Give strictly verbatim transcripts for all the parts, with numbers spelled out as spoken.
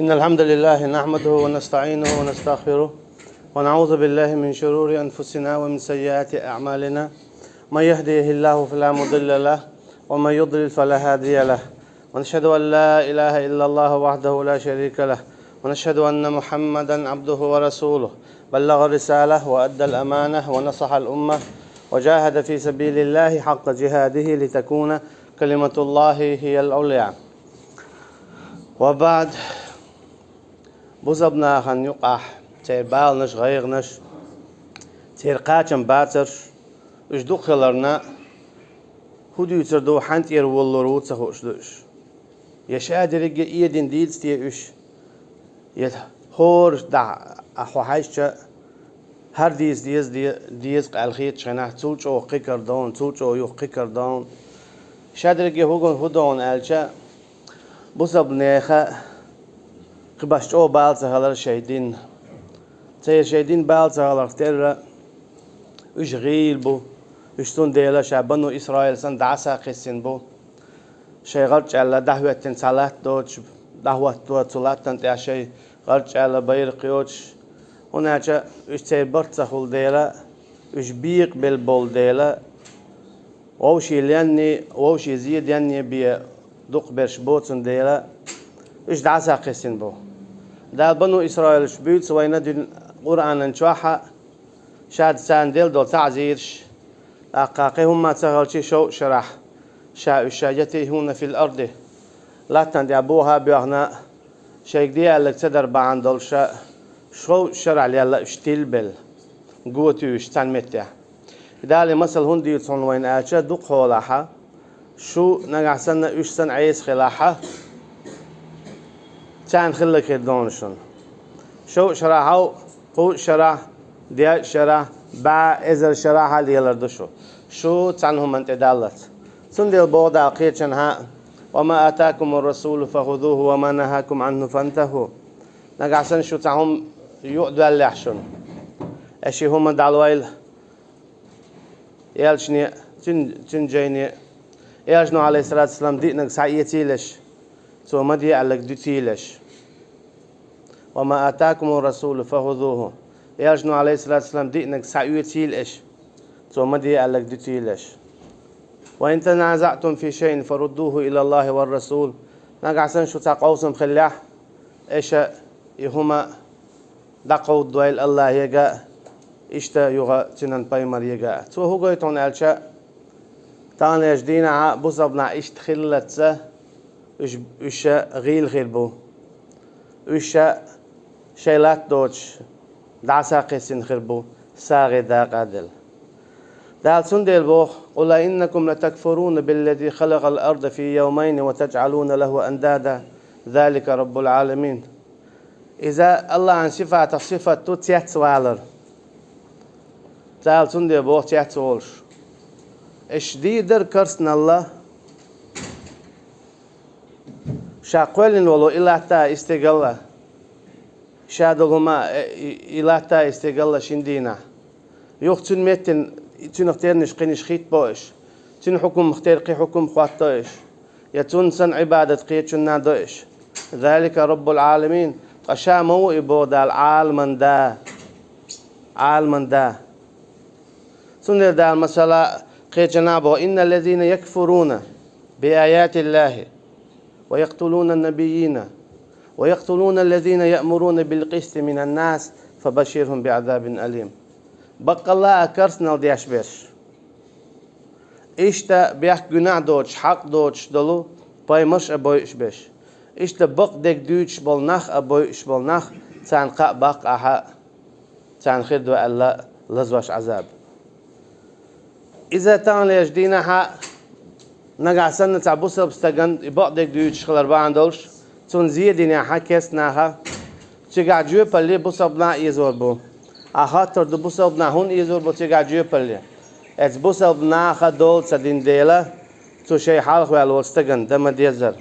إن الحمد لله نحمده ونستعينه ونستغفره، ونعوذ بالله من شرور أنفسنا ومن سيئات أعمالنا. من يهده الله فلا مضل له، ومن يضلل فلا هادي له. ونشهد أن لا إله إلا الله وحده لا شريك له، ونشهد أن محمدا عبده ورسوله، بلغ الرسالة وأدى الأمانة ونصح الأمة، وجاهد في سبيل الله حق جهاده لتكون كلمة الله هي العليا. وبعد. Бусалба нахана юкъахь церан баланаш, гӀайгӀанаш, церан кхачам бацарш, уьш дукха хиларна, хӀун дуьйцур ду, хьан тӀера волалур ву ца хууш ду уьш. Я ша дерриге а эдина дийца те уьш, я хӀора дӀа а хьо хьаьжча, хӀара дийца деза, де-, деза къаьлла хетачу хенахь, цул чӀогӀа кхин кара ду хьуна, цул чӀогӀа юха кхин кара ду хьуна. Ша дерриге хӀун, хӀун ду хьуна аьлча, бусалба нехан кхин башха чӀогӀа бала ца хилар шайн дин. Церан шайн дин бала ца хиларх терра, уьш гӀийла бу, уьш цундела ша Бану Исраил санна дӀа а схьакхиссина бу. Шайн гӀарчӀаьлла дӀахӀоьттина цхьа латта доцуш, дӀахӀотто цу латтана тӀехь шайн гӀарчӀаьлла байракх йоцуш, хӀунда аьлча уьш церан барт ца хуьлу дела, уьш бекъабелла болу дела, вовшийн ленний, вовшийн зен денний бен дукхахберш бу, цундела уьш дӀа а схьакхиссина бу. Дала Бану Исраилаш буьйцу вайна дуьйна Къуръанан чохь а, ша царна делла долу таӀзираш, тӀаккха кхин хӀумма ца хилча шовзткъа шарахь, ша уьш ша يتيهون في الأرض, латтана тӀехь боха а боьхна, шайга де аьлларг ца дар бахьана долуш, шовзткъа шарахь лелла уьш тилабелла, го туьйсуш цхьана меттехь. Дала и масал хӀунда дуьйцу хьуна вайна аьлча, дукха хьолахь, шу нагахь санна, уьш санна Ӏеса хилахь, царна хилларг хир ду хьуна шуна. Шовзткъа шарахь, кхузткъа шарахь, дезткъа шарахь, бӀе эзар шарахь а лелар ду шу, шу цхьана хӀуманна тӀе даллалц. Цундела боху Дала кхечанхьа: «وما آتاكم الرسول فخذوه وما نهاكم عنه فانتهوا». Нагахь санна шу цхьа хӀума юкъадоьллехь шуна, аш и хӀума дӀалойла, элчане а, цуьнан, цуьнан жайне а, элчано, Ӏалайхиссалату вассалам, диънарг схьаэцийла аш, цо ма де аьлларг дуьтийла аш. «وما آتاكم الرسول فخذوه». Элчано, Ӏалайхиссалату вассалам, диънарг схьаоьцийла аш, цо ма де аьлларг дуьтийла аш. «وإن تنازعتم في شيء فردوه إلى الله والرسول». Нагахь санна шу цхьа къовсам хиллехь, аша и хӀума дӀакховдадойла АллахӀега а, иштта юха цуьнан пайхамарега а. Цо хӀун гойту хьуна аьлча, таханлерчу дийнахь а бусалба нах иштта хиллалц, уьш, уьш гӀийла хир бу. Уьш шайн латта доцуш дӀа а схьакхиссина хир бу, сагӀина дакъа а делла. Дала цундела боху: «قل أئنكم لتكفرون بالذي خلق الأرض في يومين وتجعلون له أندادا ذلك رب العالمين». Иза АллахӀан сифатах сифат ду, цецвалар. Дала цундела боху, цецволуш: аш дийр дара керстаналла, ша кхоьллина волу и латта а, и стигал а, ша долу хӀума а, и, и латта а, и стигал а шина дийнахь. Юха цуьнан меттана цуьнах тернаш кхинаш хӀиттабо аш, цуьнан хьукмах тера кхин хьукам хӀотто аш, я цунна санна Ӏибадат кхечунна до аш. «ذلك رب العالمين», ткъа ша ма ву и, боху Дала, Ӏаламан да. Ӏаламан да. Цундела Дала масала кхечанхьа боху: «إن الذين يكفرون بآيات الله ويقتلون النبيين ويقتلون الذين يأمرون بالقسط من الناس فبشرهم بعذاب أليم». Баккъалла а керстаналла деш берш, иштта бехк, гуьнахь доцуш, хьакъ доцуш долу пайхамарш а бойуш берш, иштта бакъдерг дуьйцуш болу нах а бойуш болу нах, царна кхаъ баккха ахьа, царна хир ду аьлла лазош Ӏазаб. Иза таханлерчу дийнахь а нагахь санна цхьа бусалба стагана и бакъдерг дуьйцуш хилар бахьана долуш, цунна зен динехь а керстанаха, цигахь жоьпалле бусалба нах а езор бу. Ахьа хоттур ду, бусалба нах хӀунда езор бу цигахь жоьпалле? Эцу бусалба наха дола ца дина дела, цу шайн хьалхаваьлла волу стагана дан ма-деззара.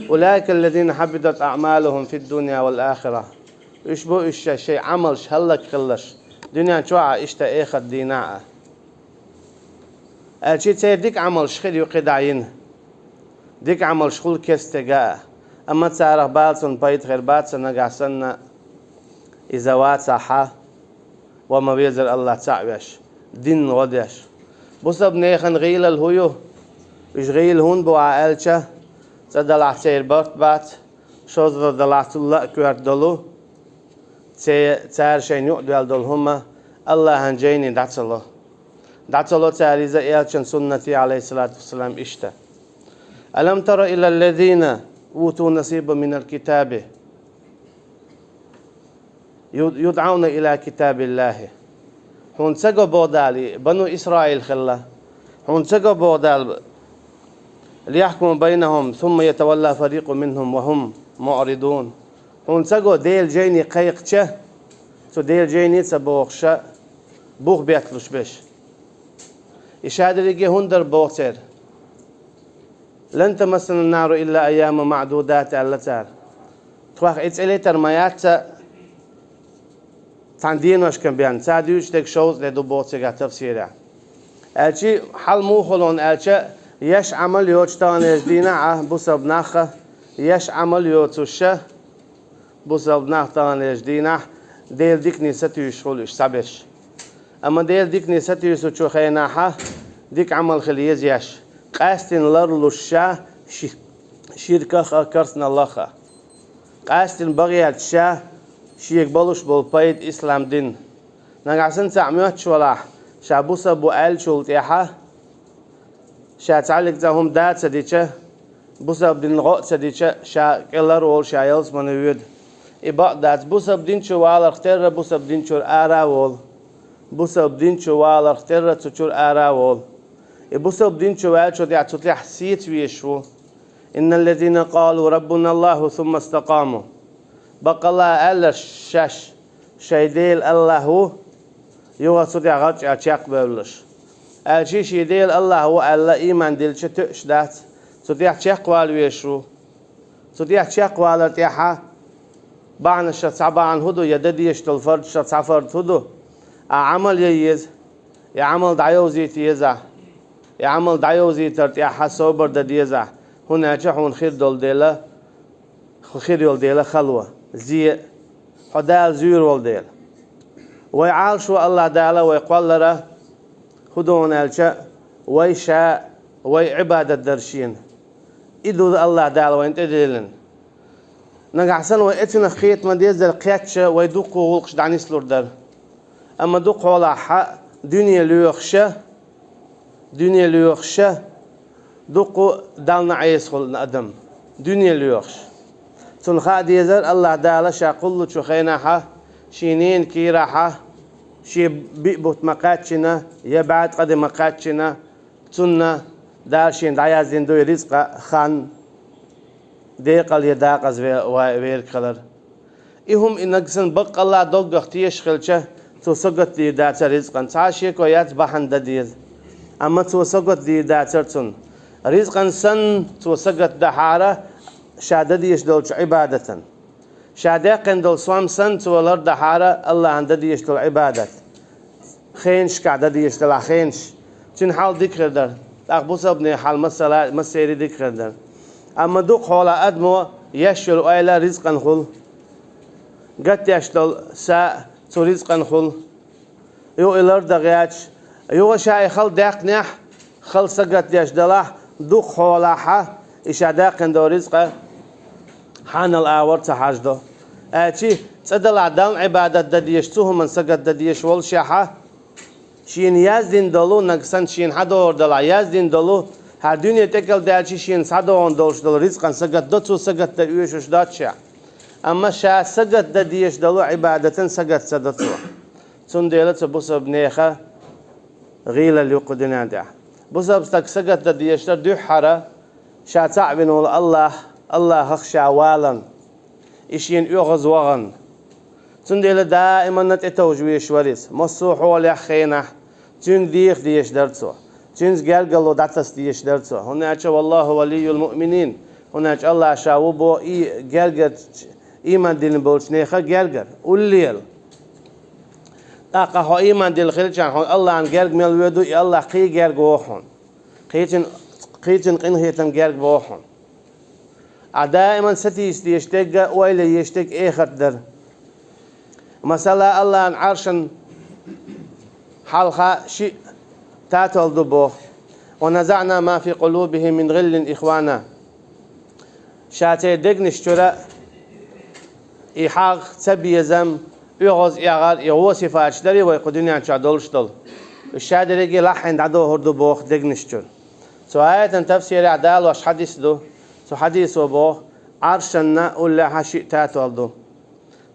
«أولئك الذين حبطت أعمالهم في الدنيا والآخرة». Уьш бу уьш шайн, шайн Ӏамалш хӀаллакьхиларш, дуьнен чохь а, иштта эхарт дийнахь а. Аьлча церан дика Ӏамалш хир ю кхидӀа йина. Дика Ӏамалш хуьлу керстага а. Амма царах бала цунна пайда хир бац, нагахь санна иза вацахь, ва ма везар АллахӀ цхьаъ веш, дин гӀо деш. Бусалба нехан гӀийлалла хӀун ю? Уьш гӀийла хӀунда бу аьлча, цӀа далахь церан барт бац, шозлагӀа далахь цул а коьрта долу, церан, цара шайна юкъадоьлла долу хӀума АллахӀан жайни дӀа ца ло. ДӀа ца ло цара иза элчан суннате, Ӏалайхиссалату вассалам, иштта. ألم تر إلى الذين أوتوا نصيبا من الكتاب يد-، يدعون إلى كتاب الله. Хьуна ца го боху Дала, и бану Исраил хилла. Хьуна ца го боху Дала, ليحكم بينهم ثم يتولى فريق منهم وهم معرضون. Хьуна ца го Делан жайни кхайкхича, цу Делан жайни ца бохуша, бух бетталуш берш. И ша дерриге хӀунда дара боху церан? لن تمسنا النار إلا أياما معدودات, аьлла цара. Тхох и цӀе летар ма яц цхьана деношкан бен, цара дуьйцуш дерг шовзткъа де ду боху цигахь тафсирехь. Аьлчи хьал муха хуьлу аьлча, еш Ӏамал йоцуш таханлерчу дийнахь а бусалба нахха, еш Ӏамал йоцуша, бусалба нах таханлерчу дийнахь Делан дикане сатуьйсуш хуьлу уьш цхьаберш. Амма Делан дикане сатуьйсучу хенахь а дика Ӏамал хила еза еш, къаьстина ларлуш ша ши-, ширках а, керстаналлах а. Къаьстина бан гӀерташ ша шега болуш болу пайда ислам дин. Нагахь санна цхьаъ моьттуш валахь, ша бусалба ву аьллачул тӀаьхьа, ша цхьаьллиг цхьа хӀума да а ца дича, бусалба дин гӀо а ца дича, ша кӀеллар а волу, ша ялсамане воьду. И бакъ дац, бусалба дин чу валарх терра бусалба дин чуьра ара а волу. Бусалба дин чу валарх терра цу чуьра ара а волу. И бусалба дин чу ваьллачул тӀаьхьа цу тӀехь сеца везаш ву. إن الذين قالوا ربنا الله ثم استقاموا. Баккъалла аьлларш шаьш, шайн Дела АллахӀ ву, юха цу тӀехь гӀарчӀа чекхбевллаш. Аьлчи шен Дела АллахӀ ву аьлла, ийман дилча тоьуш дац, цу тӀехь чекхвала везаш ву. Цу тӀехь чекхвалар тӀехьа бахьанашах цхьа бахьана хӀун ду, я дан дезаш долу фардашах цхьа фард хӀун ду? Ахь Ӏамал ян еза, и Ӏамал дӀайовзийта еза, и Ӏамал дӀайовзийтар тӀехьа собар дан деза, хӀунда аьлча хьуна хир долу дела, хир йолу дела хало, зе, хьо Дала зуьйр волу дела. Вай Ӏалашо АллахӀ Дала вай кхоллара хӀун ду аьлча, вай ша, вай Ӏибадат дар шена. И ду АллахӀ Дала вайна тӀедиллина. Нагахь санна вай эцинах кхета ма деза дара кхетча, вай дуккха гӀуллакхаш дӀанислур дара. Амма дукха хьолахь дуьне лоьхуша, дуьне лоьхуша, дуккха Далла неӀ Ӏеса хуьлу адам, дуьне лоьхуш. Цунна хаа дезара АллахӀ Дала ша кхуллучу хенахьа, шен ненан кийрахьа, шен биъ бутт ма кхаьччина, я бӀе ткъа де ма кхаьччина, цунна Дала шена дӀаяздина дуй ризкъа хан, декъал я дакъаза ве-, ва-, верг хилар. И хӀума и нагахь санна баккъалла доггах тешаш хилча, цо сагатдийр дацара ризкъан. Цхьа а шеко яц бахьана дан деза. Амма цо сагатдийр дацара цунна. Ризкъан санна цо сагатдахьара, ша дан дезаш долчу Ӏибадатан. Ша даьккхина долу сом санна цо лардахьара АллахӀан дан дезаш долу Ӏибадат. Хенашкахь дан дезаш делахь хенаш. Цуьнан хьал дика хир дара. ТӀаккха бусалбанийн хьал масала, массерий дика хир дара. Амма дукха хьолахь адамо еш йолу ойла ризкъан хуьлу. Гатдеш долу са цу ризкъан хуьлу. Юха и лардан гӀерташ, юха ша и хала даьккхинехь, хала сагатдеш далахь, дукха хьолахьа, и ша даьккхина долу ризкъа хьанал агӀор ца хьаждо. Аьлчи, цӀа далахь Далла Ӏибадат дан дезаш, цу хӀуманна сагатдан дезаш волушехьа, шена яздина долу, нагахь санна шена хьан догӀур далахь, яздина долу, хьан дуьне тӀекӀел даьлчи шена схьадогӀун долуш долу ризкъан сагатдо, цо сагатдан оьшуш доццушехь. Амма ша сагатдан дезаш долу Ӏибадатан сагат ца до цо. Цундела цу бусалба нехан гӀийлалла ю кху дуьнен тӀехь. Бусалба стаг сагатдан дезаш дара дуьххьара, ша цхьаъ вина волу АллахӀ, АллахӀах ша валан, и шена оьгӀаз вахана. Цундела даиманна тӀетовжа везаш вара иза, массо а хьолехь, хенахь, цуьнга деха дезаш дара цо. Цуьнца гергарло дӀатаса дезаш дара цо. ХӀунда аьлча, валлахӀу валийюл муъминин. ХӀунда аьлча АллахӀ ша ву боху и гергар, ийман диллина болчу нехан гергар, уллера. ТӀаккха хьо ийман дилла хилчахьана, хьуна АллахӀан герга мел воьду, и АллахӀ кхин герга воху хьуна. Кхечун, кхечун къинхетам герга воху хьуна. Ӏа даиман сатийса дезаш дерг а, ойла еш дерг а эхарт дар. Масала, Аллахьан Ӏаршан хьалха шиъ татол ду боху: «ونزعنا ما في قلوبهم من غل إخوانا». Ша церан дегнаш чуьра и хьагӀ, цабезам, оьгӀаз эгӀар, и гӀо сифаташ дарий вай кху дуьнен чохь долуш долу. Уьш ша дерриге лаххьийна дӀадохур ду боху дегнаш чуьра. Цу аятан тафсирехь далош хьадис ду. Цу хьадисо боху, Ӏаршанна уллехьа шиъ татол ду.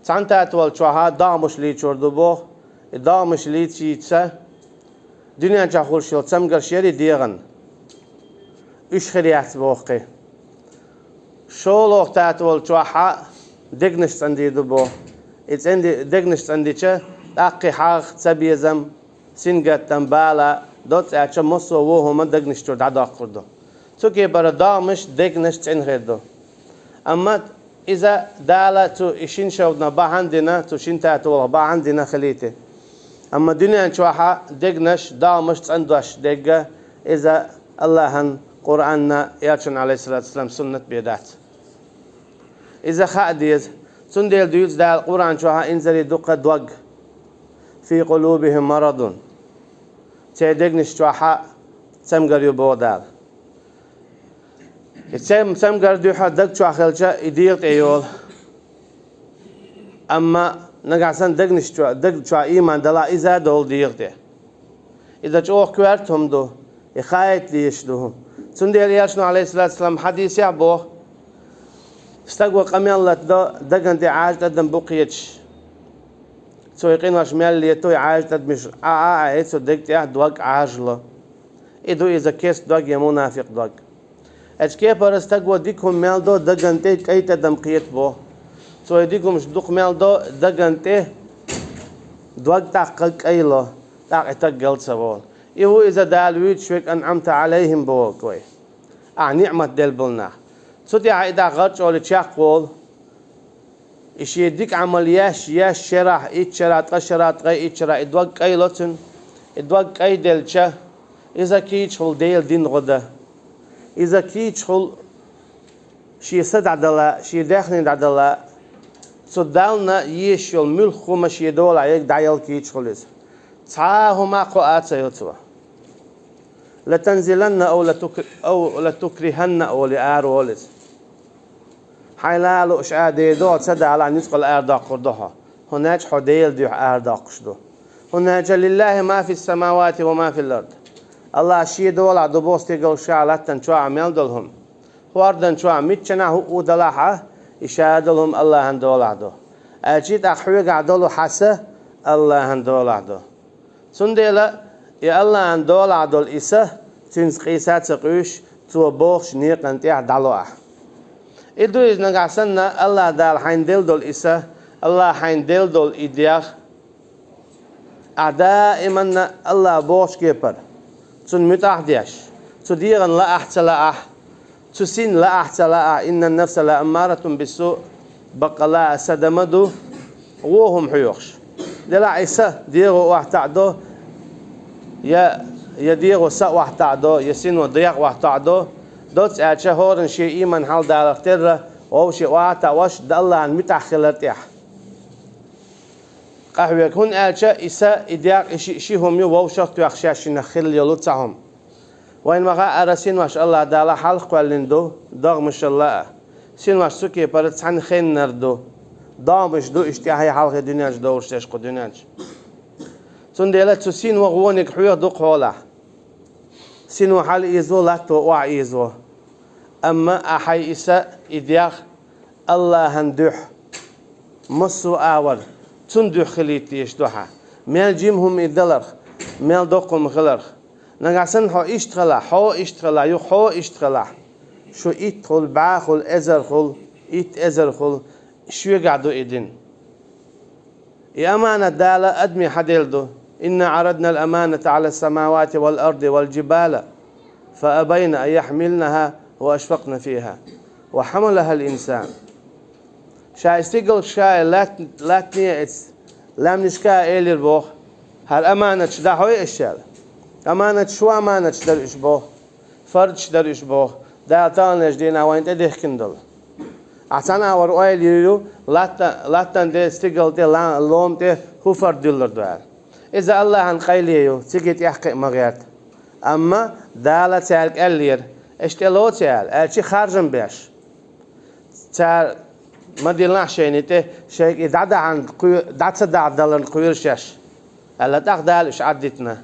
Цхьана татол чохьа догӀмаш лийчор ду боху, и догӀмаш лийчийца дуьнен чохь хуьлуш йолу цамгарш ярий дегӀан, уьш хир яц боху кхин. ШолгӀа татол чохьа дегнаш цӀандийр ду боху. И цӀанди-, дегнаш цӀандича, тӀаккха и хьагӀ, цабезам, сингаттам, бала, доцца аьлча, массо а вон хӀума дегнаш чуьра дӀадоккхур ду. Цу кепара догӀмаш, дегнаш цӀена хир ду. Амма иза Дала цу и шина шовданах бахьана дина, цу шина татолах бахьана дина хилийта. Амма дуьнен чохьа дегнаш, догӀмаш цӀандош дерг а, иза Аллахьан Къуръанна, Элчан, Ӏалайхиссалату вассалам, суннат бен дац. Иза хаа деза. Цундела дуьйцу Дала Къуръан чохьа инзаре дукха дог: «في قلوبهم مرض». Церан дегнаш чохьа цамгар ю боху Дала. И цам-, цамгар дуьхьа даг чохь хилча, и дегӀа тӀе йолу. Амма нагахь санна дегнаш чохь, даг чохь ийман далахь, иза а долу дегӀа тӀе. Иза чӀогӀа коьрта хӀума ду, и хаийта дезаш ду хӀума. Цундела Элчано, Ӏалайхиссалату вассалам, хьадисехь боху: стага къамел латадо, дагана тӀе Ӏажа тӀадам бу кхеташ. Цо и къинош мел летадо, и Ӏажа тӀадамаш Ӏа а Ӏа, цу дега тӀехь дог Ӏажало. И ду иза керста дог я мунафикъ дог. Оцу кепара стага дика хӀума мел до, дагана тӀе кӀай тӀадам кхета боху. Цо и дика хӀумаш дукха мел до, дагана тӀе дог тӀаккха кӀай ло, тӀаккха и стаг гал ца волу. И ву иза Дала вуьйцуш верг, «أنعمت عليهم» бохург вай. Ахьа ниӀмат делла болу нах. Цу тӀехь и дӀа гӀарчӀоле чекхволу. И шен дика Ӏамал еш, еш шарахь, итт шарахь, ткъа шарахь, ткъе итт шарахь, и дог кӀай ло цуьнан. И дог кӀай делча, иза кийчахула Делан дин гӀо дан. Иза кийчахула шен са дӀадала, шен даьхни дӀадала, цу Далла езаш йолу муьлхха хӀума шен долахь ерг дӀаяла кийчахула иза. Цхьа а хӀума кхоа а ца йо цо. «لتنزلن أو لتك-، أو لتكرهن» олий ара волу иза. Хьайна лаа лууш а дер ду хьо, ца далахь, нуьцкъала арадоккхур ду хьо. ХӀунда аьлча хьо Делан дуьхьа арадоккхуш ду. ХӀунда аьлча «لله ما في السماوات وما في الأرض». Аллахьан шен долахь ду боху стигалшкахь, латтан чохь а мел долу хӀума. ХӀордан чохь миччанахь хӀуъу далахь а, и ша долу хӀума Аллахьан долахь ду. Аьлча тӀаккха хьоьгахь долу хьан са Аллахьан долахь ду. Цундела и Аллахьан долахь долу и са, цуьнца къийса а ца къуьйсуш, цо бохучу некъан тӀехь дӀало ахь. И ду иза нагахь санна, Аллахь Дала хьайна делла долу и са, Аллахь хьайна делла долу и дегӀ, ахь даиманна Аллахь бохучу кепара, цунна муьтӀахь а деш, цу дегӀана лаахь а ца лаахь, цу сина лаахь а ца лаахь, «إن النفس لأمارة بالسوء», баккъалла а са дан ма ду, вон хӀума хьоьхуш. Делахь и са дегӀо охьатаӀадо, я, я дегӀо са охьатаӀадо, я сино дегӀ охьатаӀадо, доцца аьлча хӀоранна шен ийман хьалдаларх терра, вовшийн охьатаӀош дан Аллахьан муьтӀахь хилар тӀехь. Къахьоьгу, хӀунда аьлча и са, и дегӀ, и шиъ ши хӀума ю, вовшах а тоьхна шаьшшинах хилла йолу цхьа хӀума. Вайна ма-хаъара, синош Аллахь Дала хьалха кхоьллина ду, догӀмашалла а. Синош цу кепара цхьаьна хеннара ду. ДогӀмаш ду, иштта тӀаьхье-хьалхе дуьненчу довлуш дерш кху дуьненчу. Цундела цу сино гӀониг хьоьху дукха хьолахь. Сино хьалаийзаво, латто охьаийзаво. Амма ахь хьайн и са, и дегӀ Аллахьан дуьхьа, массо а агӀор, цунна дуьхьа хилийта дезаш ду хьан. Мел жима хӀума и даларх, мел доккха хӀума хиларх. Нагахь санна хьо иштта хилахь, хьо иштта хилахь, юха хьо иштта хилахь. Шу иттхула, бӀехула, эзархула, итт эзархула, шуьгахь ду и дин. И аманат Дала адаме хьаделла ду: «إنا عرضنا الأمانة على السماوات والأرض والجبال فأبين أن يحملنها وأشفقن فيها وحملها الإنسان». Ша и стигалшка а лат-, латтане а эцна, лаьмнашка а элира боху: «ХӀара аманаташ дӀахьой аш», — аьлла. Аманаташ, шу аманаташ дара уьш боху. Фардаш дара уьш боху, Дала таханлерчу дийнахь вайна тӀедихкина долу. Ахь цхьана агӀор ойла йир ю, латта-, латтан тӀе, стигал тӀе, ла-, лома тӀе хӀу фард диллар ду аьлла. Иза Аллахьан къайле ю, цига тӀехь кхиа ма гӀерта. Амма Дала цаьрга аьллера, аш тӀелоцу аьлла, аьлча харжам беш. Цара ма диллинехь шайна тӀе, шайга и дӀадахьан кхо-, дӀа ца дахьадаларна кхоьру шаьш, аьлла, тӀаккха Дала уьш Ӏаддитина.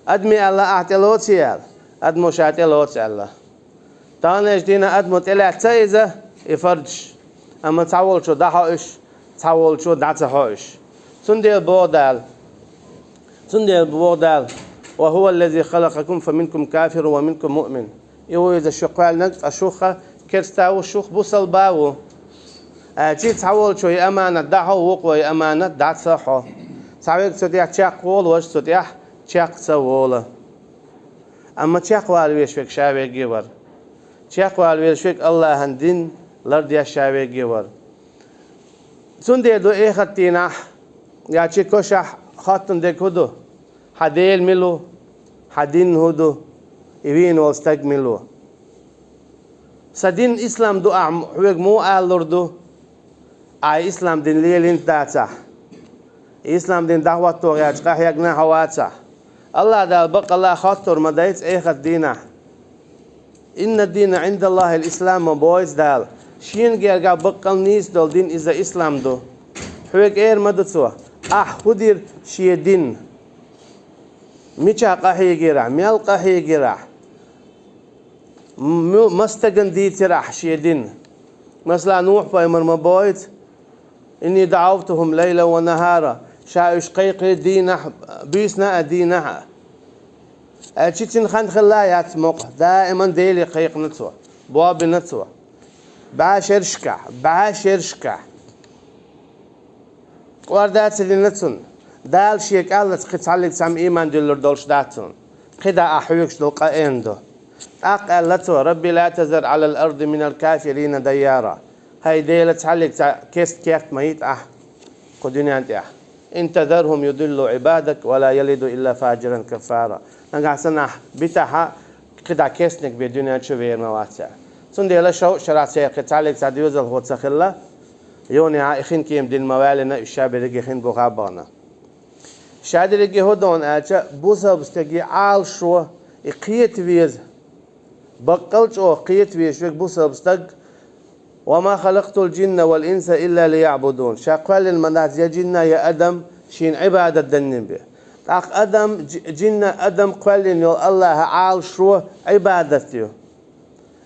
Адаме аьлла, ахь тӀелоций аьлла, адамо ша тӀелоцу аьлла. Таханлерчу дийнахь адамо тӀелаьцна иза, и фардаш. Амма цхьаволчо дӀахьо уьш, цхьаволчо дӀа ца хьо уьш. Цундела боху Дала, цундела боху Дала: «Ва хӀува ллази халакъакум фа минкум кафирун ва минкум муъмин». И ву иза шу кхоьллинарг, ткъа шух керста ву, шух бусалба ву. Аьлча цхьаволчо и аманат дӀахьо, вукхо и аманат дӀа ца хьо. Цхьаверг цу тӀехь чекхволу, важа цу тӀехь чекх ца волу. Амма чекхвала везаш верг ша верг а вара. Чекхвала везаш верг Аллахьан дин лардеш ша верг а вара. Цундела ду эхарт дийнахь, я чи кошахь хоттун дерг хӀун ду? Хьан Дела мила ву? Хьан дин хӀун ду? И вийна волу стаг мила ву? Сан дин ислам ду ахь хьоьга муха алалур ду? Ахь ислам дин лелийна дацахь, ислам дин дӀахӀотто гӀерташ къахьегна хьо вацахь, Аллах Дала баккъалла хоттур ма дайца эхарт дийнахь. «Инна ддина Ӏиндаллахил ислам» ма боху Дала. Шена гергахь баккъал нийса долу дин иза ислам ду. Хьоьга эр ма ду цо: «Ахь хӀун дира шен дин? Мичахь къахьегира ахь? Мел къахьегира ахь? М-, маса стагана дийцира ахь шен дин?» Масала, Нухь-пайхамар ма боху: «Инни даӀавтухум лайлан ва нахара». Ша уьш кхайкхира дийнахь, буьйсанна а, дийнахь а. Аьлча цуьнан хан хилла яц мукъа, даиман Деле кхайкхина цо, бобина цо. БӀе шерашкахь, бӀе шерашкахь. КӀорда а ца дина цунна. Дала шен кӀаллаца кхин цхьаллиг цхьамма ийман дуьллур долуш дац цунна. КхидӀа ахь хьоьгуш долу къа эн ду. ТӀаккха аьлла цо: «Рабби ла тазар Ӏалал арди минал кафирина дайяра». ХӀай Дела, цхьаллиг цхьа кест керт ма йита ахь кху дуьнен тӀехь. «Ин тазархум юдиллу Ӏибадак ва ла ялиду илла фаджиран каффара». Нагахь санна ахь битахь, кхидӀа кестниг бен дуьнен чу вер ма вац аьлла. Цундела шовзткъа шарахь церан кхин цхьаллиг цхьа доьзалхо ца хилла, юха а и хин кема дина ма ваьллина, уьш ша берриге хин буха а бахана. Ша дерриге хӀун дона аьлча, бусалба стеган Ӏалашо и кхета веза. Баккъал чӀогӀа кхета везаш верг бусалба стаг: «Ва ма халакътул джинна вал инса илла лияъбудун». Ша кхоьллина ма дац я джинна, я адам шена Ӏибадат даннин бен. ТӀаккха адам, дж-, джинна, адам кхоьллина йолу Аллахьан Ӏалашо Ӏибадат ю.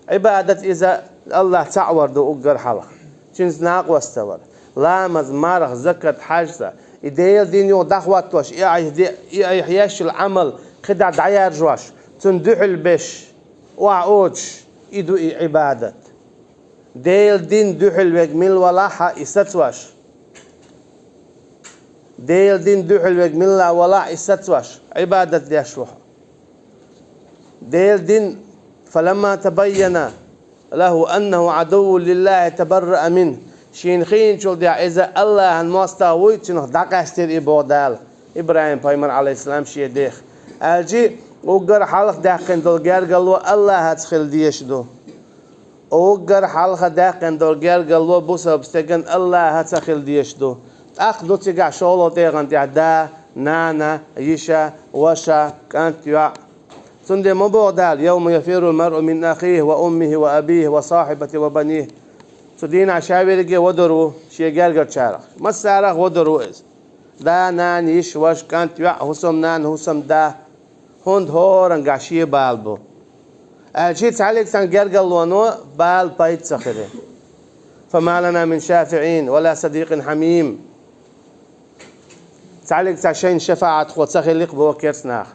Ӏибадат иза Аллахь цхьаъ вар ду уггар хьалха. Цуьнца накъост ца вар. Ламаз, марха, закат, хьаьжца. И Делан дин юха дӀахӀоттош, и айхьа де-, и айхьа еш йолу Ӏамал кхидӀа дӀаяржош, цунна дуьхьал беш, охьаоцуш, и ду и Ӏибадат. Делан дин дуьхьал верг мила валахь а, и сацош. Делан дин дуьхьал верг милла валахь а, и сацош, Ӏибадат деш ву хьо. Делан дин: «Фаламма табайяна лаху аннаху Ӏадуввун лиллахи табарраа минху». Шена хиъначул тӀаьхьа иза Аллахьан мостагӀа вуй, цуьнах дӀакъаьстира и, боху Дала, ИбрахӀим-пайхамар, Ӏалайхиссалам, шен дех. Аьлча, уггар хьалха даьккхина долу гергарло Аллахьаца хила дезаш ду. Уггар хьалха даьккхина долу гергарло бусалба стеган Аллахьаца хила дезаш ду. ТӀаккха ду цигахь шолгӀа тӀегӀан тӀехь да, нана, йиша, ваша, кӀант, йоӀ. Цундела ма боху Дала: «Йовма яфиррул маръу мин ахихи ва уммихи ва абихи ва сахьибатихи ва банихи». Цу дийнахь ша верриге вадур ву шен гергарчарах. Массарах вадур ву иза. Да, нана, йиша, ваша, кӀант, йоӀ, хӀусамнана, хӀусамда. ХӀунда хӀоранга шен бала бу. Аьлча цхьаллиг цхьана гергарлоно бала пайда ца хилира. «Фама лана мин шафиӀин ва ла садикъин хьамим». Цхьаллиг цхьа шайна шафаӀатхо ца хилира-кх, боху керста наха.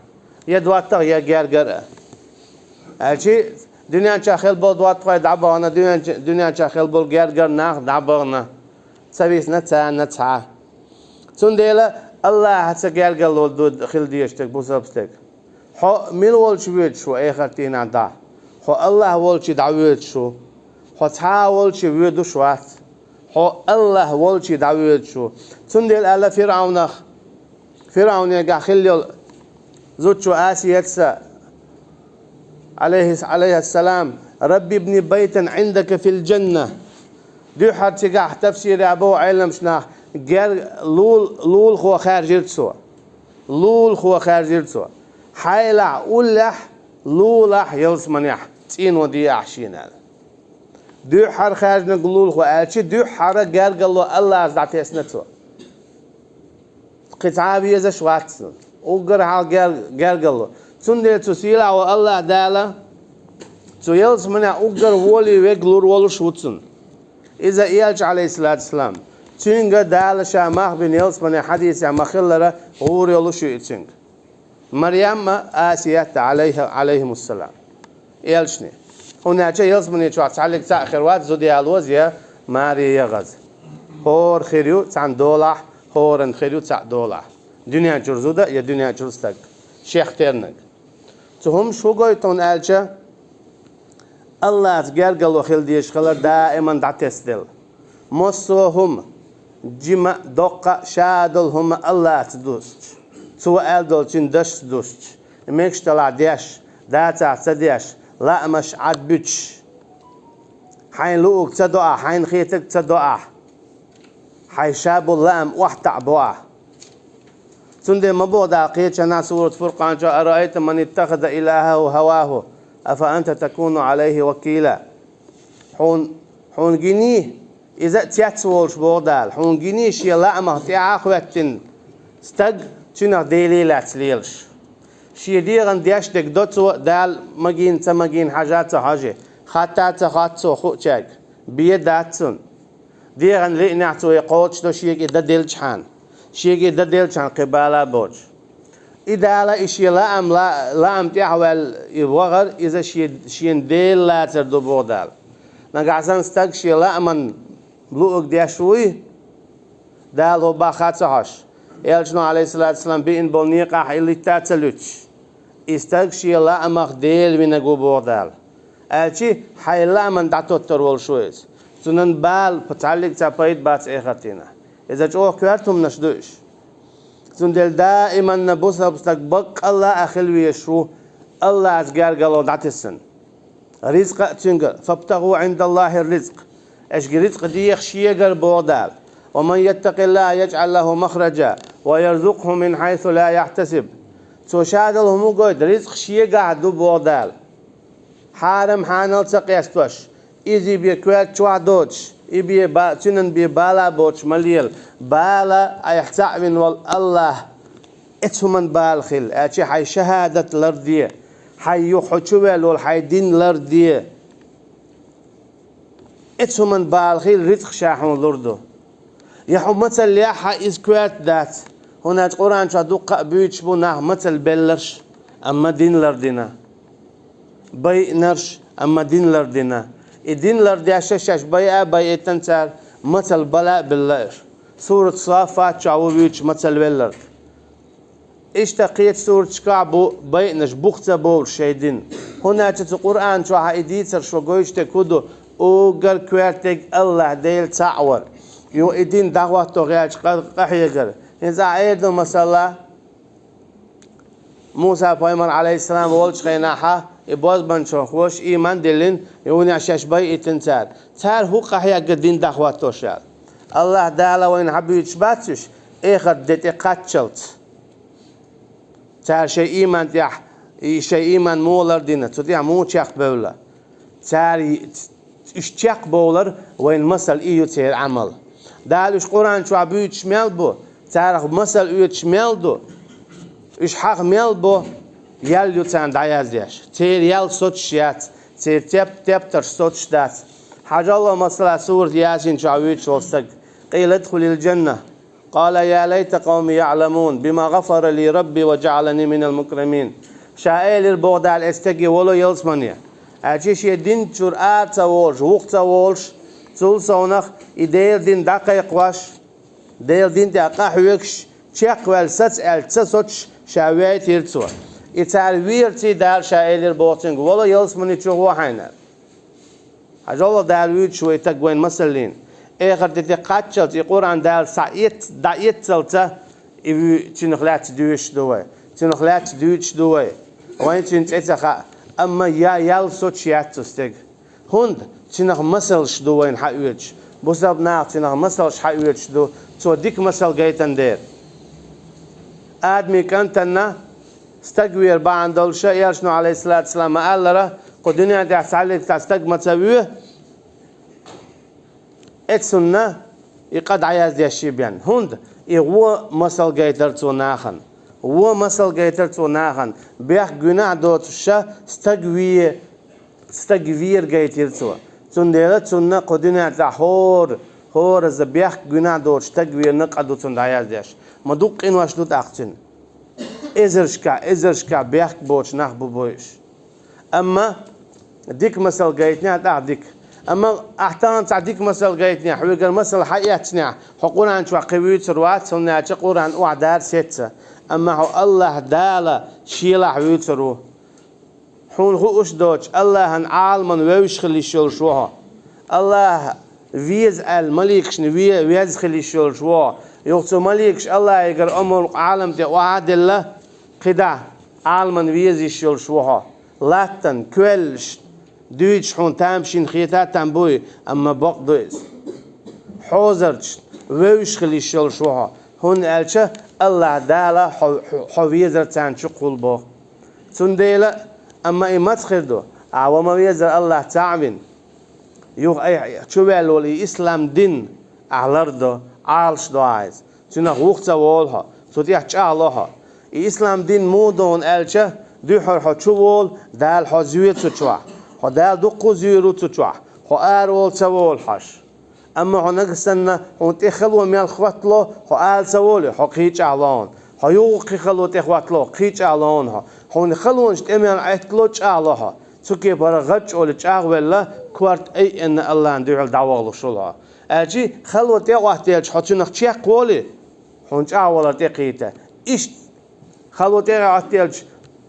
Я доттагӀа, я гергара. Аьлча дуьнен чохь хилла болу доттагӀой дӀабахана, дуьнен, дуьнен чохь хилла болу гергара нах дӀабахана. Ца висна царна цхьа. Цундела Аллахьаца гергарло ду хила дезаш дерг бусалба стеган. Хьо мила волчу воьдуш ву эхарт дийнахь дӀа? Хьо Аллахь волчу дӀавоьдуш ву. Хьо цхьа а волчу воьдуш вац. Хьо Аллахь волчу дӀавоьдуш ву. Цундела аьлла ФирӀавнах, ФирӀавнегахь хилла йолу зудчо Асияс, Ӏалайхис-, Ӏалайхиссалам: «Рабби ибни байтан Ӏиндака фил джанна». Дуьххьара цигахь тафсирехь боху Ӏеламнаха, гер-, лул-, лулахо хаьржира цо. Лулахо хаьржира цо. Хьайлахь уллехь, лулахь ялсаманехь, цӀийно де ахь шена аьлла. Дуьххьара хаьржинарг лулахо аьлча, дуьххьара гергарло Аллахьца дӀатесна цо. Кхин цхьа а везаш вац цунна. Уггар хьалха гер-, гергарло. Цундела цу сийлахь волу Аллахь Дала цу ялсаманехь уггар волий вега лур волуш ву цунна. Иза элча, Ӏалайхиссалату вассалам, цуьнга Дала ша мах бина ялсамане хьадисехь ма-хиллара гӀур йолуш ю и цуьнга. Марьям а, Асият а, Ӏалайхи-, Ӏалайхимуссалам. Элчане. ХӀунда аьлча ялсамани чохь цхьаллиг цхьаъ хир вац, зуда ялоза я маре я гӀаза. ХӀора хир ю цхьана долахь, хӀоран хир ю цхьаъ долахь. Дуьнен чуьра зуда я дуьнен чуьра стаг. Шех тернаг. Цу хӀумаш хӀун гойту хьуна аьлча, Аллахьца гергарло хила дезаш хилар даиман дӀатесделла. Массо а хӀума, жима а, доккха а, ша долу хӀума Аллахьца дустуш, Цо аьлла долчун дашца дустуш, мегаш далахь деш, дацахь ца деш, лаамаш Ӏад буьтуш, хьайна луург ца до ахь, хьайна хетарг ца до ахь, хьайн ша болу лаам охьатаӀ бо ахь. Цундела ма боху Дала кхечанхьа сурат Фуркъан чохь: «Араайта ман иттахаза илахаху хаваху, афа анта такуну Ӏалайхи вакила». Хьуна, хьуна гиний, иза а цец волуш боху Дала, хьуна гиний шен лаамах тӀаьхьа а хӀоьттина стаг, цуьнах Деле лаьцна лелаш. Шен дегӀан деш дерг до цо, Дала магийна, ца магийна хьажа а ца хьожий, хатта а ца хотту цо хуучаьрга, бен дац цунна. ДегӀан лиънехь цо и кхочушдо шега и дан делчахьана, шега и дан делчахьана кхин бала а боцуш. И Дала и шен лаам, ла-, лаам тӀаьхьаваьлла и вахар, иза шен, шена Дела лацар ду боху Дала. Нагахь санна стаг шен лааман луург деш вуй, Дала хӀун боху ца хьожуш, элчано, Ӏалайхиссалату вассалам, биъна болу некъахь и литта а ца луьттуш, и стаг шен лаамах Дела винарг ву боху Дала. Аьлчи, хьайн лааман дӀатоттар волуш ву иза. Цунан бала цхьаллиг цхьа пайда бац эхартина. Иза чӀогӀа коьрта хӀуманаш ду уьш. Цундела даиманна бусалба стаг баккъалла а хила везаш ву Аллахьца гергарло дӀатесна. Ризкъа а цуьнга: «Фабтагу Ӏиндаллахи ризкъ». Аша ризкъ деха шегара боху Дала. «Ва ман яттакъиллаха яжӀал лаху махраджа ва ярзукъху мин хьайсу ла яхьтасиб». Цо ша долу хӀума гойту, ризкъ шегахь ду боху Дала. Хьарам хьанал ца къестош, иза бен коьрта чохь а доцуш, и бен ба-, цуьнан бен бала а боцуш ма лела. Бала айхьа цхьаъ вина волу Аллахь. Эцу хӀуман бала хила, аьлчи хьайн шахӀадат ларде, хьайн юха хьо чу ваьлла волу хьайн дин ларде. Эцу хӀуман бала хила, рицкъ ша хьуна лур ду. Я хьо мацалла лехь а, иза коьрта дац, хӀунда аьлча Къуръан чохь дуккха а буьйцуш бу нах мацалла белларш, амма дин лардина. Байинарш, амма дин лардина. И дин лардеш шаьш байа а байийтина цара, мацалла бала а белла уьш. Сурат Саффат чохь ву вуьйцуш мацалла велларг. Иштта кхечу сураташкахь бу байинарш бух ца бовлуш шайн дин. ХӀунда аьлча цу Къуръан чохь и дийцар шо гойтуш дерг хӀун ду, уггар коьртаниг Аллахь Дела цхьаъ вар. Юха и дин дӀахӀотто гӀерташ къа-, къахьегар. ХӀинца ахь эр ду, масала, Муса-пайхамар, Ӏалайхиссалам, волчу хенахьа, и бозбанчалхоша ийман диллина, юханехь шаьш байийтина цара. Цара хӀун къахьегна дин дӀахӀоттош аьлла? Аллахь Дала вайна хьан буьйцуш бац уьш, эхарт де тӀе кхаччалц? Цара шайн ийман тӀехь, и шайн ийман муха лардина, цу тӀехь муха чекхбевлла? Цара и-, уьш чекхбовлар вайна масал и ю церан Ӏамал. Дала уьш Къуръан чохь буьйцуш мел бу, царах масал оьцуш мел ду, уьш хьаха мел бо, ял ю царна дӀаяздеш. Церан ял соцуш яц, церан теп-, тептарш соцуш дац. Хьажал, масала, сурат Ясин чохь вуьйцуш волу стаг: «Къила дхулил джанна». «Къала я лайта къавми яъламун, бима гӀафара ли Рабби ва джаӀалани минал мукрамин». Ша элира боху Дала: «Ай стаге, вало ялсамане». Аьлчи шен дин чуьра ара ца волуш, вуха ца волуш, цул совнах и Делан дин дӀакхайкхош, Делан дин тӀехь къахьоьгуш, чекхваьлла саца аьлча ца соцуш, ша вейтира цо. И цара верций Дала ша элира боху цуьнга: «Вало ялсамани чу гӀо хьайна». Хьажал, Дала вуьйцуш вай стаг вайна масаллина. Эхарт де тӀе кхаччалц и Къуръан Дала схьаэц-, дӀаэццалца, и вуь-, цуьнах лаьцна дуьйцуш ду вай. Цуьнах лаьцна дуьйцуш ду вай. Вайна цуьнан цӀе ца хаьа. Амма я-, ял соцуш яц цу стеган. ХӀунда? Цуьнах масалш ду вайна хьаоьцуш. Бусалба наха цунах масалш хьаоьцуш ду, цо дика масал гайтан дера. Адамий кӀантана стаг вер бахьана долуша, Элчано, Ӏалайхиссалату вассалам, ма-аллара, кху дуьнен тӀехь цхьаллиг цхьа стаг ма ца воь, эцунна и къа дӀаяздеш бен. ХӀунда и вон масал гайтар цо нахана. Вон масал гайтар цо нахана. Бехк гуьнахь доцуша стаг ве, стаг вер гайтира цо. Цундела цунна кху дуьнен тӀехь хӀора, хӀораза бехк гуьнахь доцу стаг верна къа ду цунна дӀаяздеш. Ма дуккха къинош ду тӀаккха цуьнан. Эзаршкахь, эзаршкахь бехк боцу нах бу бойуш. Амма дика масал гайтинехь, тӀаккха дика. Амма ахь тахана цхьа дика масал гайтинехь, хьоьгара масал хьаэцнехь, хьо Къуръан чохь кхин вуьйцур вац, хӀунда аьлча Къуръан охьа дара сецца. Амма хьо АллахӀ Дала шелахь вуьйцур ву. Хьуна хууш доцуш, АллахӀан Ӏаламан вевзаш хила йиш йолуш ву хьо. АллахӀ веза аьлла, маликашна ве-, веза хила йиш йолуш ву хьо. Юха цу маликаш АллахӀигара омал Ӏалам тӀе охьа а делла, кхидӀа Ӏаламан веза йиш йолуш ву хьо. Латтан, коьллаш, дуьйцуш хьуна тамашийна хета а там буй, амма бакъ ду иза. Хьозарчу вевзаш хила йиш йолуш ву хьо, хӀунда аьлча АллахӀ Дала хьо, хьо, хьо везар царна чу кхул боху. Цундела, амма и маца хир ду, ахь ва ма везара АллахӀ цхьаъ вина. Юха айхьа чуваьлла волу и ислам дин ахь лардо, Ӏалашдо ахь иза. Цуьнах вуха ца волу хьо, цу тӀехь чӀагӀло хьо. И ислам дин муха ду хьуна аьлча, дуьххьара хьо чу волу, Дала хьо зоь цу чохь. Хьо Дала дуккха а зуьйр ву цу чохь. Хьо ара волу ца волу хьаш. Амма хьо нагахь санна, хьуна тӀе хало мел хӀоттало, хьо ала ца волу, хьо кхин а чӀагӀло хьуна. Хьо юха кхин хало тӀе хӀоттало, кхин а чӀагӀло хьуна хьо. Хьуна халонаш тӀе мел Ӏеттало, чӀагӀло хьо. Цу кепара гӀаччӀоле чӀагӀвелла, корта айъенна АллахӀан дуьхьал дӀавахалуш волу хьо. Аьлчи, хало тӀе а Ӏоттаелча, хьо цуьнах чекхволий, хьуна чӀагӀвалар тӀекхийтар. Иштта, хало тӀе а Ӏоттаелча,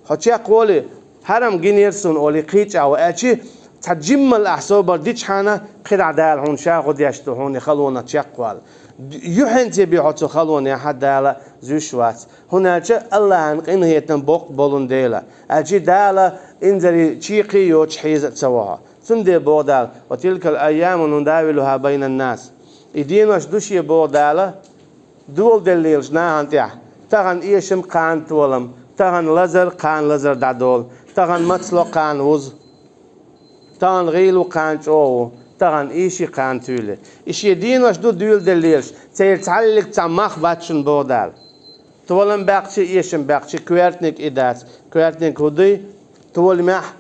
хьо чекхволий, хьарам гинера суна олий, кхин а чӀагӀво. Аьлчи, цхьа жиммал ахь собар дичхьана, кхидӀа Дала хьуна ша хӀун деш ду, хьуна и халонах чекхвала. Д-, юьхьанца бен хьо цу халонехь Дала зуьйш вац. ХӀунда аьлча АллахӀан къинхетам боккха болун дела. Аьлчи Дала инзаре чекхе а йоцуш хьийза а ца во хьо. Цундела боху Дала: «Ва тилкал айяму нудавилуха байнан нас». И денош ду шен, боху Дала, доладеллалаш нахана тӀехь. Тахана эшам, кхана толам, тахана лазар, кхана лазар дӀадолу, тахана мацло, кхана вуза, тахана гӀийла ву, кхана чӀогӀа ву, тахана ийши, кхана туьйли. И шен денош ду доладеллалаш, церан цхьаллиг цхьа мах бац шуна, боху Дала. Толам баьккхича, эшам баьккхича, коьртаниг и дац. Коьртаниг хӀун дуй? Толамехь,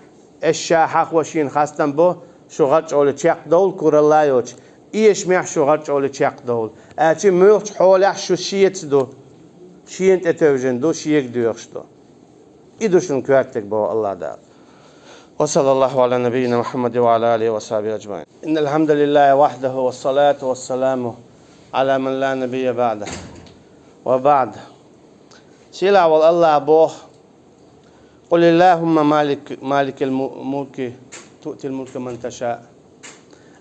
эшша хьахо шена хастам бо, шу гӀаччӀоле чекхдовла, куралла а йоцуш, эшамехь шу гӀаччӀоле чекхдовла. Аьлчи муьлххачу хьолехь шу шеца ду, шена тӀетевжина ду, шега доьхуш ду. И ду шуна коьртаниг, боху АллахӀ Дала. وصلى الله على نبينا محمد وعلى آله وصحبه أجمعين. إن الحمد لله وحده والصلاة والسلام على من لا نبي بعده. وبعد. Сийлахь волу АллахӀа боху: «قل اللهم مالك، مالك الملك تؤتي الملك من تشاء».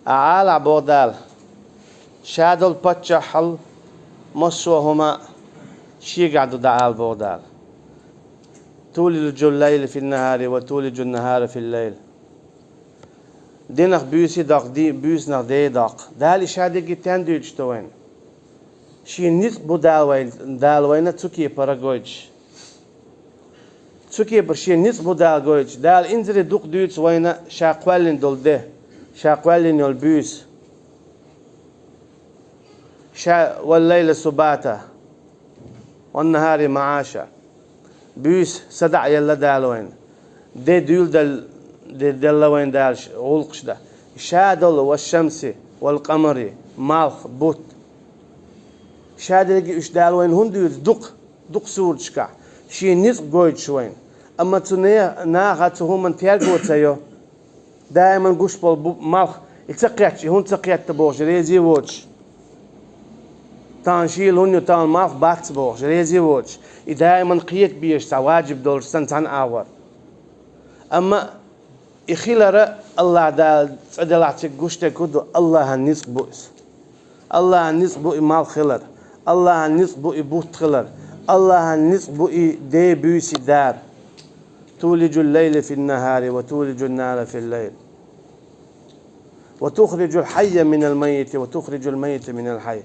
Ахьа ала, боху Дала, ша долу паччахьалла массо а хӀума шегахь ду, дӀаала, боху Дала. «تولج الليل في النهار وتولج النهار في الليل». Динах буьйса доккху, ди-, буьйсанах де доккху. Дала и ша дерриге тен дуьйцуш ду вайна? Шен ницкъ бу Дала вай-, Дала вайна цу кепара гойтуш. Цу кепара шен ницкъ бу Дала гойтуш. Дала инзаре дукха дуьйцу вайна ша кхоьллина долу де, ша кхоьллина йолу буьйса. Ша: «والليل سباتا والنهار معاشا». Буьйса садаӀа елла Дала вайна. Де дуьйладал-, де делла вайна Дала ш-, гӀуллакхаш дан. Ша долу: «والشمس والقمر», малх, бутт. Ша дерриге уьш Дала вайна хӀунда дуьйцу? Дукха, дукха сураташкахь. Шен ницкъ гойтуш вайна. Амма цу не-, наха цу хӀуманна терго ца йо. Даиман гуш болу бу-, малх, и ца кхетча, и хӀунда ца кхетта бохуш, реза а воцуш. Тахана шийла хӀунда ю, тахана малх бац бохуш, реза а воцуш. И даиман кхета безаш цхьа ваджиб долуш санна цхьана агӀор. Амма и хилара АллахӀ Дала цӀа делахь цига гуш дерг хӀун ду, АллахӀан ницкъ бу иза. АллахӀан ницкъ бу и малх хилар. АллахӀан ницкъ бу и бутт хилар. АллахӀан ницкъ бу и де буьйса дар. «تولج الليل في النهار وتولج النهار في الليل». وتخرج الحي من الميت وتخرج الميت من الحي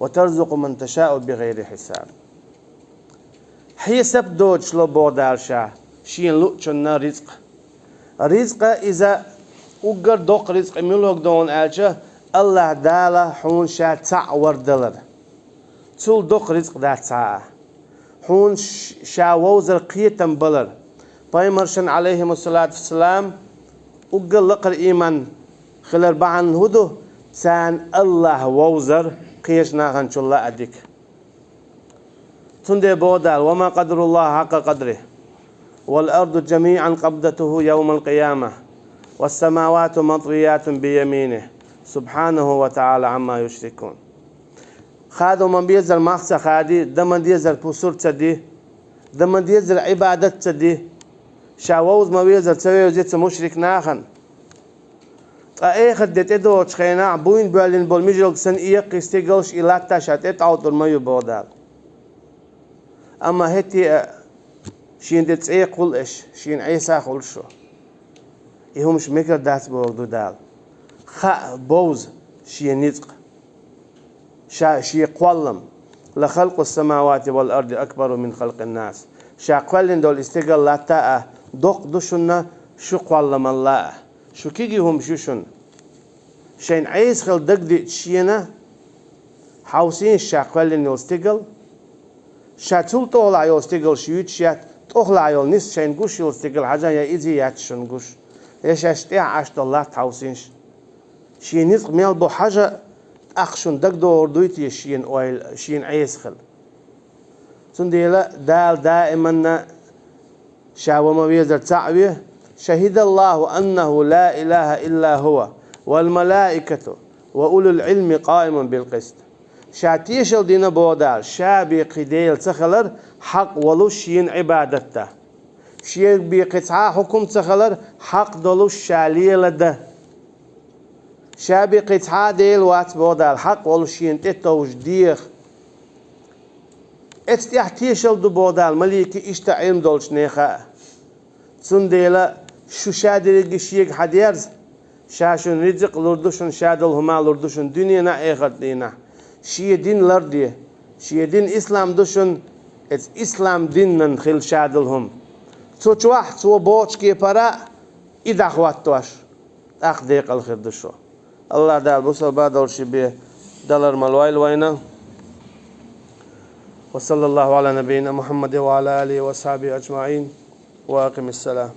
وترزق من تشاء بغير حساب. Хьесап доцуш ло, боху Дала, ша шена луучунна ризкъ. Ризкъа иза уггар доккха ризкъ муьлхарг ду аьлча, АллахӀ Дала хьуна ша цхьаъ вар далар. Цул доккха ризкъ дац цхьа а. Хьуна ш-, ша вовзар кхетам балар. Пайхамаршна, Ӏалайхимуссалату вассалам, уггар лакхара ийман хилар бахьана хӀун ду? Царна АллахӀ вовзар кхечу наханчул а дика. Цундела боху Дала: وما قدروا الله حق قدره والأرض جميعا قبضته يوم القيامة والسماوات مطويات بيمينه سبحانه وتعالى عما يشركون. Хадо ма безар мах ца хади, дан ма дезар пусар ца ди, дан ма дезар Ӏибадат ца ди, ша вовза ма везар ца вевзи цу мушрик нахана. Ткъа эхарт де тӀедогӀучу хенахь буйна боьллина болу мижалг санна, и яккхий стигалш, и латта ша тӀе тӀаьхьуьйтур ма ю, боху Дала. Амма хӀетте а шена тӀе цӀе кхуллу аш, шена Ӏеса хуьлу шу. И хӀумаш мегар дац, бохург ду Дала. Хаа, бовза шен ницкъ. Ша, шен кхоллам. لخلق السماوات والأرض أكبر من خلق الناس. Ша кхоьллина долу и стигал, латта а доккха ду шуна шу кхолламалла а. Шу кегий хӀумаш ю шуна. Шайна Ӏеса хила дагадеъча шена, хьовсийша ша кхоьллина йолу стигал, ша цул тӀехула йолу стигалш юьйцуш яц, тӀехула йолу нисса шайна гуш йолу стигал хьажа, я иза яц шуна гуш, я шаьш тӀехь Ӏаш долу латта хьовсийша. Шен ницкъ мел бу хьажа, тӀаккха шуна дагадогӀур дуй те шена ойла, шена Ӏеса хила? Цундела Дала даиманна ша ва ма везар цхьаъ ве: شهد الله أنه لا إله إلا هو والملائكة وأولو العلم قائما بالقسط. Ша тешал дина, боху Дала, ша бен кхин Дела ца хилар, хьакъ волуш шена Ӏибадат дан. Шен бен кхин цхьа а хьукум ца хилар, хьакъ долуш ша леладан. Ша бен кхин цхьа а Дела вац, боху Дала, хьакъ волуш шена тӀетовжа, деха. Эцу тӀехь тешал ду, боху Дала, маликийн, иштта Ӏилма долчу нехан а. Цундела шу ша дерриге шега хьадерза, ша шуна ризкъ лур ду шуна, ша долу хӀума лур ду шуна дуьненахь а, эхарт дийнахь а. Шен дин ларде, шен дин ислам ду шуна, эцу ислам динан хила ша долу хӀума. Цу чохь цо бохучу кепара и дӀахӀоттош, тӀаккха декъала хир ду шу. АллахӀ Дала бусалба долуш бен далар ма лойла вайна. وصلى الله على نبينا محمد وعلى آله وصحبه أجمعين. وأقم الصلاة.